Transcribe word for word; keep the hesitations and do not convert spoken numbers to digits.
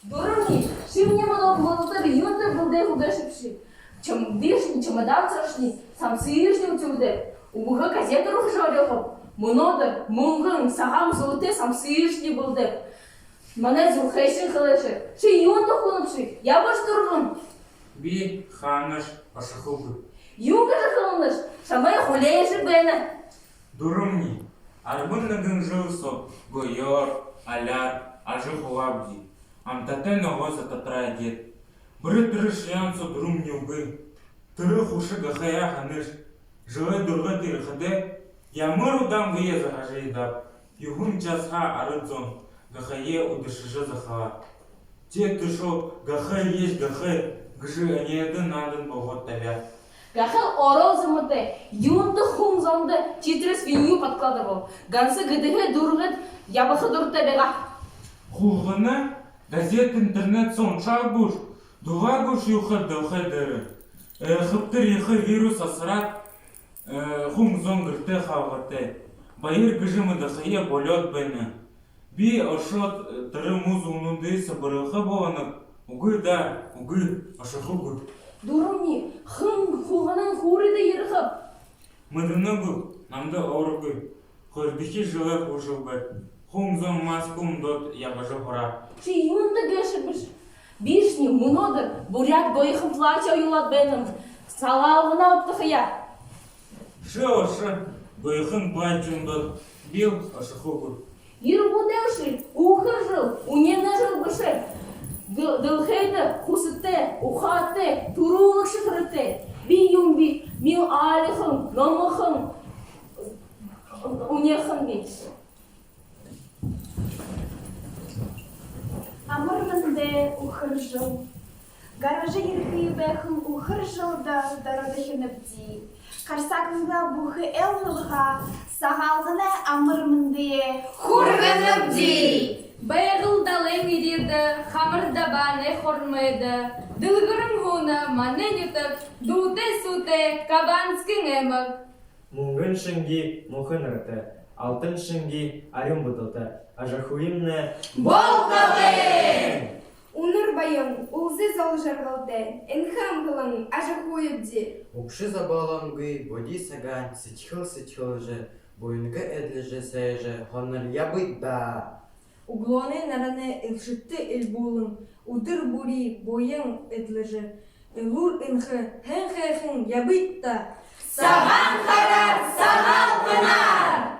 Дүрэмни, ши минии бодолдо юундэб бэлдээ хүдэлжэ бэшэбши? Чам-, бишни чемодан соошни самсыешни үтүүлдэ. Үбһэ газетэ руу хэжэ оруулхаб. Мүнөөдэр мүнгэн, сагаан, золотой самсыешни бэлдээ. Манай зүрхэйшни хэлээши: ши юундэ хүнэбши? Ябаш, Дүрбэн. Би хаанашье ошохогүйб. Юун гэжэ хэлэнэш? Шамайе хүлеэжэ байна. Дүрэмни, арбан нэгэн жэл соо гоёор, аляар ажаһуубди. Амтатай ногоо сататараа гээд. Бүри тэрэ шье һайн соо, Дүрэмни, үгы. Тэрэ хүшэг ахаяа һанаш. Жэлэй дургата ерэхэдээ, ямар удаан бэеэ заһажа ядаа. Юһэн часһаа арад зон гахайе үдэшэжэ захалаа. Тиигээд үшөө гахай, еш гахай гэжэ энеэдэ наадан болгоод табяа. Гахай ороо зэмэтэй, юундэ хүн зондо тиитрэ свинью подкладывал. Ганса гэдэһээ дүүргээд ябаха дуратай байгаа. Хулгана, газетэ, интернет соо уншаагүй гүш, дуулаагүй гүш юухээр дэлхэй дээрэ? Э, хэбтэр ехэ вирус асараад, э, хүн зон гэртээ хаалгатай. Баяр гэжэ мэдэхые болёод байна. Би ошоод, э, тэрэ муу зүүнүүдые сабарилха болоноб. Үгы даа, үгы, ошохогүйб. Дүрэмни, хэн хулганан хүрөөд ерэхэб? Мэдэнэгүйб, намда өөрыгөө. Хоёрдохи жэлээ хүрэжэ байнаб. Хүн зон маска үмдөөд ябажа һураа. Ши юундэ гээшэбши? Бишни мүнөөдэр буряад гоёхон платье оёолоод байнаб. Сагаалганаа угтахаяа. Ши ошо, гоёхон платье үмдөөд, би ошохогүйб. Ерэ үдэршэл, үхэр жэл, үнеэнэй жэл бэшэ. Дэл-, дэлхэйдэ хүсэтэй, ухаатай түрүүлэгшэ хэрэгтэй. Би юумби, мил аалихан, номохон, үнеэхэн би. Амар мэндэ, үхэр жэл. Гаража ерэхэ байһан үхэр жэлдэ доро дахинабди. Харсаганда бүхы эл һургаа, Сагаалганай амар мэндые хүргэнэбди. Байгал далайн эрьедэ, Хамар Дабаанай хормойдо дэлгэрэн һууна манай нютаг, дуутай, суутай Кабанскын аймаг. Мүнгэн шэнги муухай нэрэтэй, алтан шэнги арюун бодолтой Ажахуймнай болтогой! Үнэр баян, үлзы зол жаргалтай, энхэ амгалан Ажахуйбди. Үбшэ зоболонгүй, боди сагаан сэдьхэл сэдьхэлжэ, буянгаа эдлэжэ, сайжа һонор ябыт даа. Үглөөнэй наранай элшэдтэ эльбүүлэн, үдэр бүри буян эдлэжэ, элүүр энхэ, һайн һайхан ябыт даа. Сагаан һараар, Сагаалганаар!